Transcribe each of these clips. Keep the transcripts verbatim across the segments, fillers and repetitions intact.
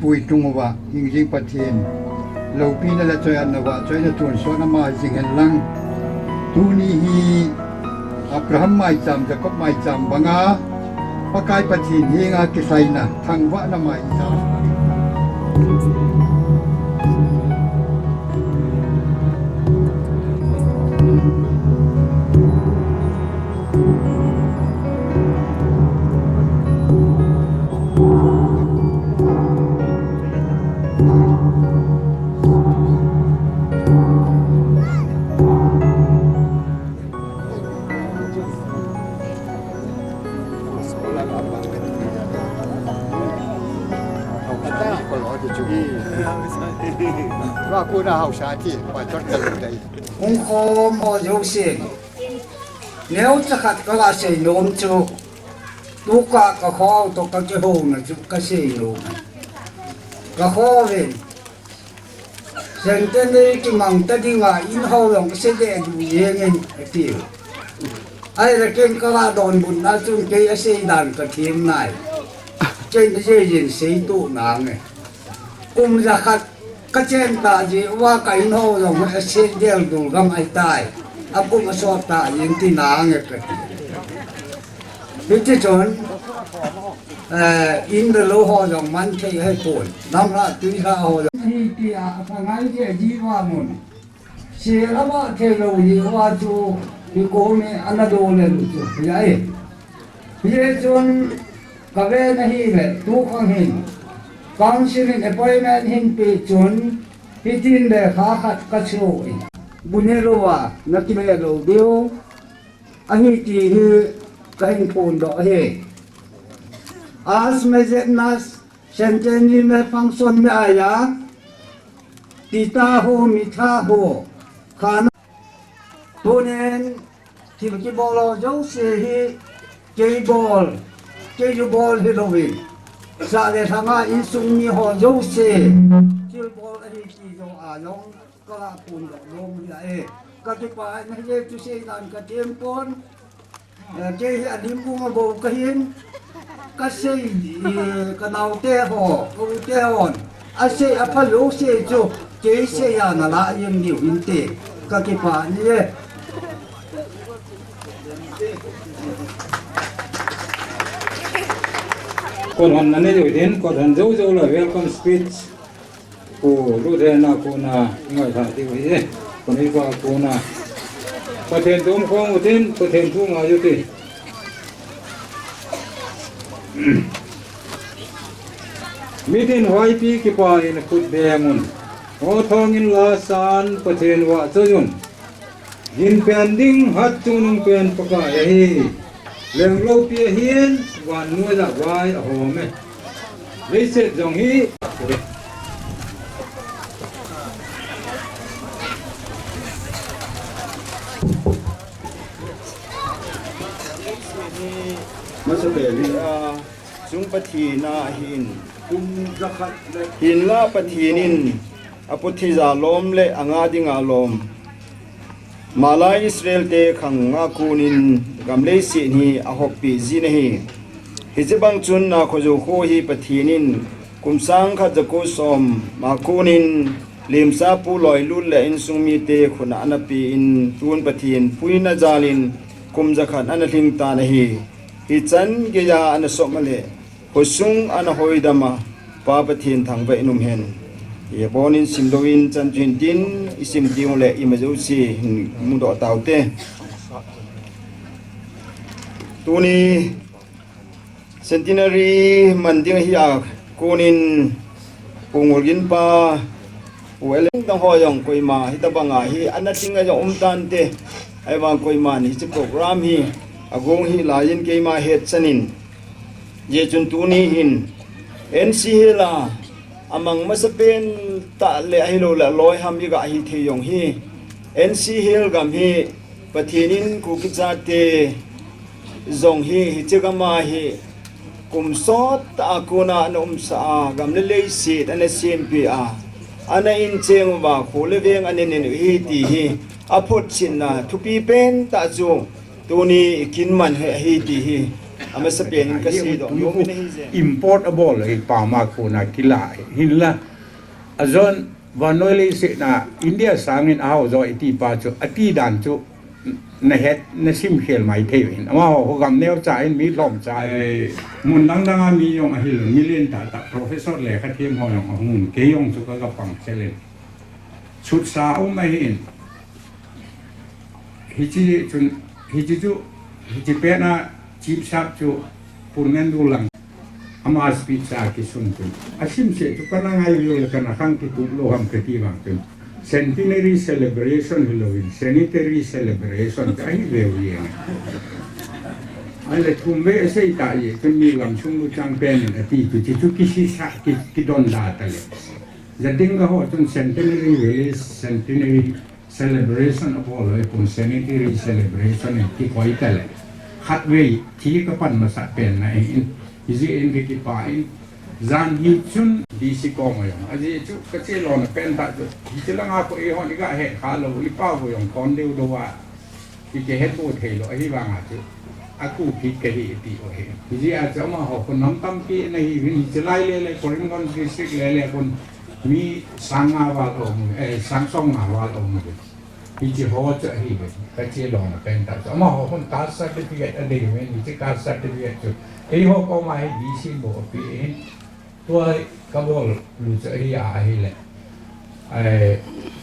Pui tung uva, hingjing Pathen loupina le choiatna uva, choina tonsot na ma jing hen lang. Tuni hi Abraham maicham, Jacob maicham banga, Pakai Pathen henga kisaina, thangvahna maicham. Wa ku na hausa ti, wa chot ta dai. Hung khom ho jouse. Neocha khat ka la sei nom chu. Tuka ka kho to ka kihou na chu ka sei nom. Ka kho ven. Centenary kimang ta dinga in ho jong ka sei de du jeng in ati. Ai ra ken ka la donbutna chun kei a sei dan ka thiem nai. Ken a sei jin sei tu nange. Kum jakhat ka chen ta ji uva ka in ho jong a sei del dul gam ahi tai. A kum a sot ta jin ti nange ka ti. Hiti chun, eh, in le lou ho jong man thei ahi pon. Nam hla tui hla ho jong. Hi ti a, a pha ngai je ji va mun. Si la va thei lou ji va chu, hi ko mi ana do le lu chu. Hi ai. Hi chun, ka ve na hi le, tu khang hin. Council in appointment hin pe chun, hi tin le kha khat ka chu in. Bu ne lou va, na ki me lou diu. Ahi ti hi ka hin phondoh ahi. As mejetnas senteni me function me aya. Tita ho mitha ho. Khana. Tunin thil kibol ho jouse hi kei bol. Kei ju bol hi louvin. Sa le thanga insung mi ho jouse. Thil bol ahi ti jo a jong. Ka la pun doh lom hi a e. Ka kipah na hi le chu sei dan ka thiem pon. Eh, kei hi a lim um a bou ka hin. Ka sei, eh, ka naote ho, ka ute hon. A sei a pha lou sei chu, kei sei a na la yin diu hin te. Ka kipah ni e. Kot hon na nei diu hin, kot hon jou jou la welcome speech. Pu Luthen a kona i ngaisah diu ahi e. Kona i pa kona. Pathen thu um khom utin, Pathen thu ngai utin. Mitin huaipi kipah in khut beng un. Ho thong in la san Pathen vahchoi un. Gin pen ding hat chungnung pen Pakai ahi. Lengloupi ahin, vannoi a vai ahom e. Leiset jong hi. Masa pen hi, ah, Chung Pathen a hin, kum jakhat le hinla Pathen in a pu thija lom le a nga dinga lom. Malai Israel te khang a kunin gam leiset hi a hoppi jin ahi. Hiche bang chun Nakhojo kho hi Pathen in kum sang khat jako som a kunin Limsa Pu Loilut le insung mite khut a ana pen tun Pathen puina jalin kum jakhat ana lhing tan ahi. Hichan geiya ana sop a le, khosung ana hoidam a, Pa Pathen thangvah in um hen. Hi abonin simdoh in chan chu hin tin, i sim ding u le ima jouse hin mudoh taute. Tuni Centenary man ding hi a kunin Pu Ngulgin pa, Pu Eleng dang ho jong koima hitabanga hi ana ting a jong um tante. Ahivang koiman hiche program hi agong hih laiyin keima hetchanin. Hijeh chun tuni hin N C Hill a amang masapen tah le ahilou le aloi ham iga hithei jong hi N C Hill gam hi Pathen in Kuki chate jong hi, hiche gam a hi kum sot tah a kona ana umsa a, gam le leiset ana sempeh a, ana incheng uva, kho le veng ana nen u ahi ti hi, aphotchetna thupi pen tah chu tuni i kin man hi ahi ti hi, amasapen in kaseidoh nom in ahije. Import abol hi pama kona kila hi, hinla, ajon Vannoi leiset a India sangin ahao jo iti pa chu, ati dan chu, nahet, nasim khel mai thei uvin. Amaho ho gam neocha in mi lhomcha in. Eh, mun dang dang a mi jong ahil, mi lentah tah, professor lekha them ho jong ahung un, kei jong chu ka, ka pang chel in. Chutsa um ahin. Hiche chun, hiche chu, hiche pen a Chief Sap chu Pu Ngendulang. Ama speech a kisun chun. Asim seh chu kana ngai lou le kana khang kitup lou ham kati vang chun. Centenary celebration hilou in, sanitary celebration kahi leu jeng. Ahile thum vei asei ta e, chun mi gamsung luchang pen in ati chu, chu, chu kisisa, ki, kidonda ta le. Jatinga ho chun centenary village, centenary celebration abol loi pum, centenary celebration in kikoi ta le. Khatvei thi kapan masat pen na in, hijeh in kakipah in, jan hi chun D C koma jong, ajeh chu kache lona pen ta chu, hiche langa ko eihon iga het kha lou, ipa ho jong kon deu dou a. Ikihet lou thei lou, ahivanga chu akhu kit kahi ti u ahi. Hijeh a chu amaho khun nam tampi ana hiuvin, hiche lai le le, Karimganj district le le khun mi sang nga val aum, eh, sang som nga val aum uvin. Hiche ho chu ahiuvin, kache lona pen ta chu. Amaho khun caste certificate adei uvin, hiche caste certificate chu eiho koma hi D C in bou ape in. Tua kabol lou chu ahi a, ahile. Ai,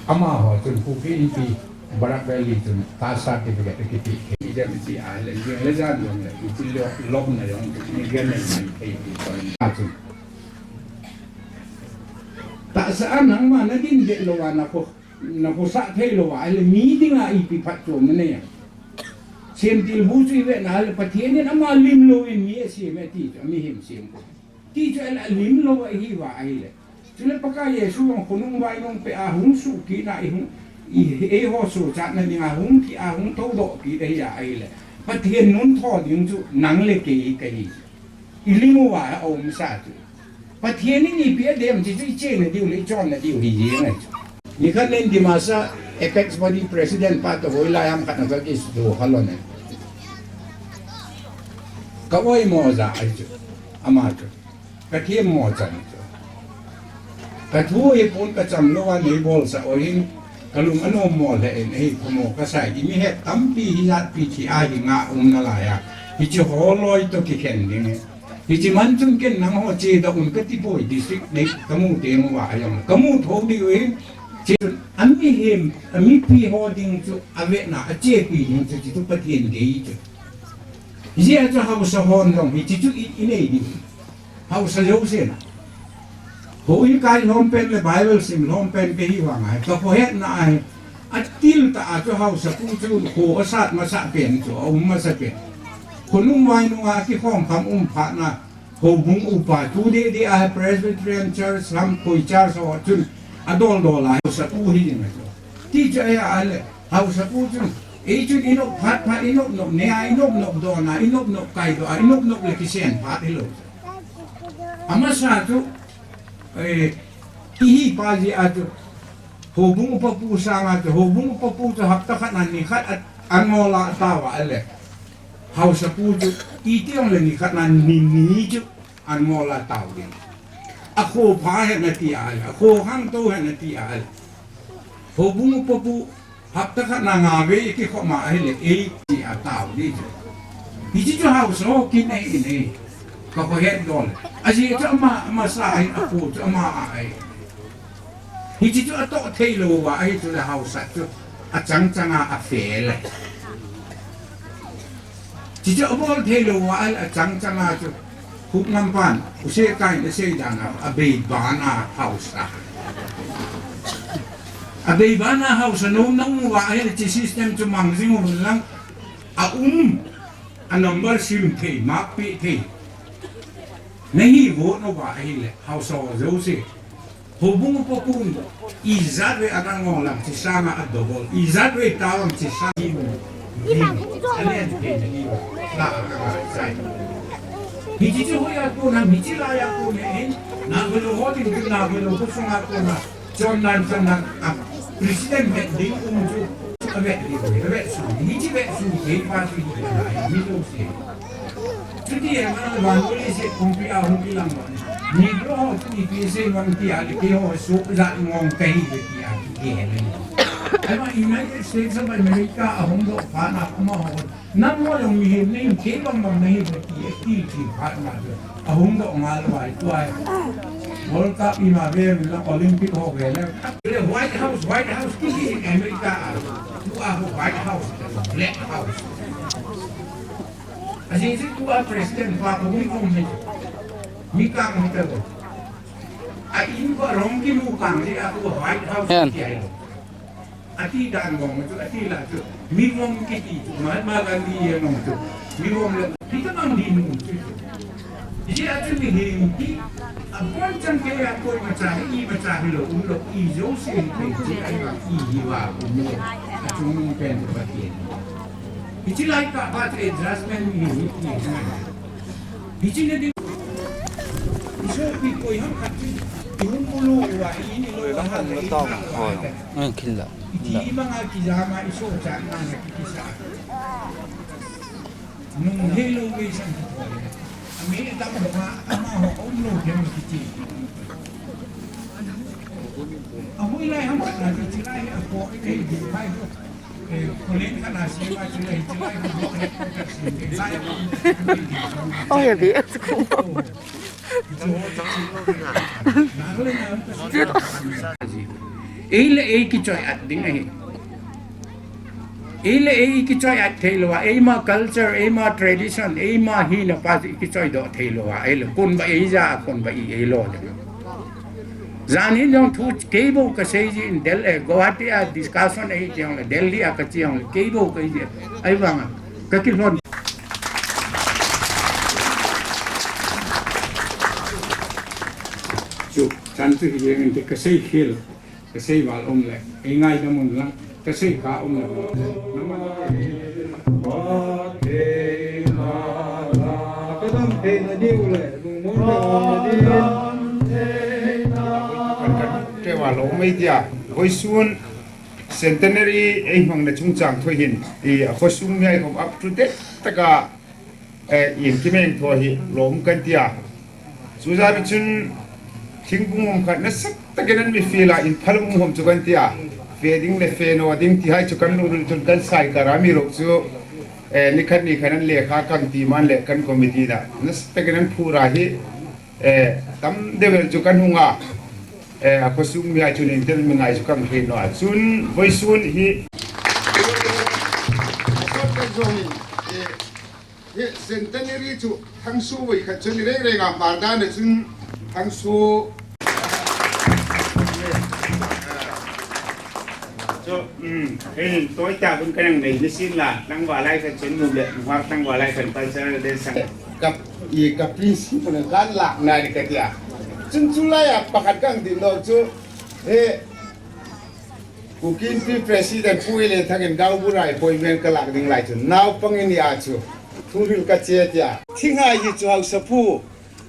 amaho chun Kuki Inpi Barak Valley chun caste certificate kiti. Ijam ti ahile, jing le jan jong le, iti lo, lom na jong, ni gen na ni thei ti ko. A chun. Tahsa a nangma nadin de lou a nakho, nakho sah thei lou a, ahile mi dinga ipi phatchomna nei a. Semtil bu chu ive na le Pathen in ama lim louvin mi asem e ti chu, mihem sem ko. Ti chu alim lou ahi uva ahile. Chule Pakai Jesu jong khonung vainung pe a hung suh kit na i hung, i, eiho suhchatna dinga hung thi a hung thoudoh kit ahi a ahile. Pathen nun tho ding chu nang le kei kahi. Ilim uva aumsa chu. Pathen in ipi adem chu, chu ichena diu le ichonna diu hi jeng ahi chu. Nikhat nin Dimasa Apex Body President pa toh hoilai ham khat na kakisuh kha lou ne. Ka oimo ja ahi chu. Ama chu. Ka themmo chan chu. Ka thu hi pon ka cham lou a nei bolsah u hin ka lung anommo lheh in ahi, phamo kasa e. Mi het tampi hi jat pi thi a hi nga um nalai a. Hiche ho loi toh kikhen ding e. Hiche man chun ken nangho chedoh un kati poi, district nei kamu teng uva ajong. Kamu thou diu hin, hiche chun amihem, amipi ho ding chu avetna, achepi ding chu, hiche chu Pathen dei chu. Hijeh a chu haosa hon jong hiche chu i, inei ding. Haosa jouse na. Houin kai lhom pen le Bible sim lhom pen kahi vang ahi. Ka khohetna ahi. Atil tah a chu haosapu chu kho asat masa pen chu, aum masa pen. Khonung vainung a kikhom kham um phat na, houbung upa tu deh deh a Presbyterian Church lam koi church ho chun adol dol a haosapu hi ding ahi chu. Ti chu ahi a le, haosapu chun, ei chun inop phat phat, inop nop ne a, inop nop don a, inop nop kaidoh a, inop nop le kisen phat hilou. Amasa chu, eh, ihi pa jeh a chu, houbung upapu sanga chu, houbung upapu chu hapta khat na ni khat a, angol a atao a le. Haosapu chu, iti jong le ni khat na ni ni chu, angol a atao ding. Akho pha hen ati a le, akho khangtou hen ati a le. Houbung upapu, hapta khat na nga vei kikhom a ahile, ei ti atao ding chu. Hiche chu haosa ho kin ahi in ahi. Ka khohet dol. Ajeh chu ama, amasa ahin, akho chu ama a ahi. Hiche chu atoh thei lou uva ahi chu le haosa chu achang chang a afail e. Hiche chu abol thei lou uva ahi le achang chang a chu. Huknam pan, u Seikai in asei dan a, abeiban a haosa. Abeiban a haosa nom na um uva ahi le hiche system chu mang jing un lang. Aum, a number sim thei, mark peh thei. Nahi vote uva ahile, haosa ho jouse. Houbung upa pun, ijat vei ana ngol lang, hiche sanga a double. Ijat vei tao lang, hiche sanga a double. Alen thei na ni, la a chai. Hiche chu hoiya kona, hiche laiya kona hin, Naga Lo ho ding chu Naga Lo khosung a kona. Chondan, chondan, a, president vet ding um chu, avet ding, avet su, hiche vet su, kei pa chu hi, hi, mi lo se. Chuti a, na, van, police, kongpi a, hung kilang, ni bro, chuti pi se, van ti a, le keiho, su, ja, ngong, kahi, le ti a, ki, ki, he, le. Ama United States of America, ahung doh, pa na, amaho, Nangho jong mihem nahin, kei bang bang nahi bou ti, ati, ti phat ma chu. Ahung doh ngal vai tua. World Cup ima ve, la Olympic ho ve le. Le White House, White House kiti in America a. Tua ho White House, Black House. Ajeh chu tua president pa ko mi kong ni. Mi kang ni ta lo. A in ko rong ki mu kang ni a tua White House. Hen. Kiti ai lo. Ati dan vong chu, ati la chu, mi vong kiti chu, Mahatma Gandhi ye vong chu, mi vong le Hitabang dinmun chu. Hijeh a chu mihem hi, abon chan geiya koimacha hi, imacha hilou, umlou, ijouse hithei chu, ahivang ihiuva um u, achungnung pen chu Pathen. Hiche lai kah a chu adjustment mihem hi ti ngai. Hiche na ding. Isopi koi ham khat chu, ihung bulu uva, i in ilou uva, i in ilou uva. Hoi, hoi. Iti manga kijama iso cha na na kikisa. Nung helou vei sang ki thoi. Ami dam ho ma, ama ho om lou dem ki ti. Amu ilai ham na ki ti lai a ko ke di pai ho. Eh, ko len ka na si ma ti lai ti lai ho ko ke ko ke si lai. Oh, ya bi. Ei le ei kichoi-at ding ahi. Ei le ei kichoi-at thei lou a, eima culture, eima tradition, eima hina pa chu kichoi doh thei lou a, ei le kun ba ei ja, kun ba i ei lo ding. Jan hin jong thu kei bou ka sei ji in Del-, eh, Guwahati a discussion ei ti jong le, Delhi a ka ti jong le, kei bou ka ji. Ahivang a, ka kilhon. Chu, chan chu hi jeng in te ka sei khel, ka sei val um le, ei ngaidam un lang, ka sei kha um le. Ka dam thei na diu le, lungmon le, na diu. Kan, kan, te val um ei tia, voisun, Centenary ei hmang na chungchang thoi hin, i a khosung mi ai khom up to date taka, eh, in kimeng tho hi lom kan tia. Chu jeh a chun thingpung um khat nasat takin an mi feel a in phal um hom chu kan tia. Fe ding le fe no ding ti hai chu kan lungril chun kan sai kara mi rok chu, eh, ni khat ni khat an lekha kan ti man le kan committee da. Nasat takin an phura hi, eh, tam deuh el chu kan hung a. Eh, a khosung mi a chun in tel mi ngai chu kan hre no a. Chun voisun hi. Hi Centenary chu thangsu voi khat chun i reng reng a hmar dan a chun thangsu. Chu, um, hei, toi ta bun ka nang nei ni sin la, tangval lai khat chun nu le, nu hak tangval lai khat cultural dance sang. Ka, i ka principle kan lak na ni ka tia. Chun chu lai a pakhat kan din lo chu, he, Kuki Inpi President Pu Lenthang in Gaonbura appointment ka lak ding lai chu, naopang in a chu, thuhril ka che tia. Thinghai hi chu Haosapu,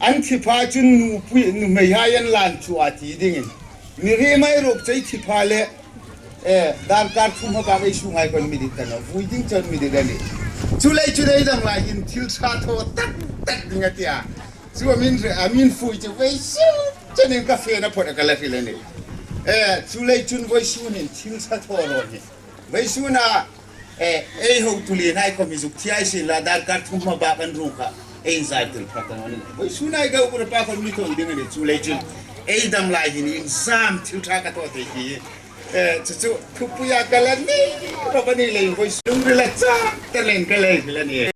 an thi pha chun nupui, numei hai an lan chu a ti ding in. Mihriem mai rok chei thi pha le, eh, darkar thum ha ba ei sunghai kon midit ta na, vui ding chon midit ani. Chulei chu dei dang lai hin thil sa tho tak tak ding a tia. Chu a min re, a min fui chu voisun, chun in ka fe na phot a ka la feel ani. Eh, chulei chun voisun hin thil sa tho ro ni. Voisun a, eh, ei ho tu li nai ko mi zuk thi ai si la darkar thum ma ba kan rung kha. Ei zai til pha ta ni. Voisun a i Gaonbura pa ko mi thong ding ani chulei chun. Ei dam lai hin in sam thil tha ka to te ki. Eh, chu chu, thupuia ka la ni, pa pa ni lei voisun ri la cha, ta len ka lei la ni.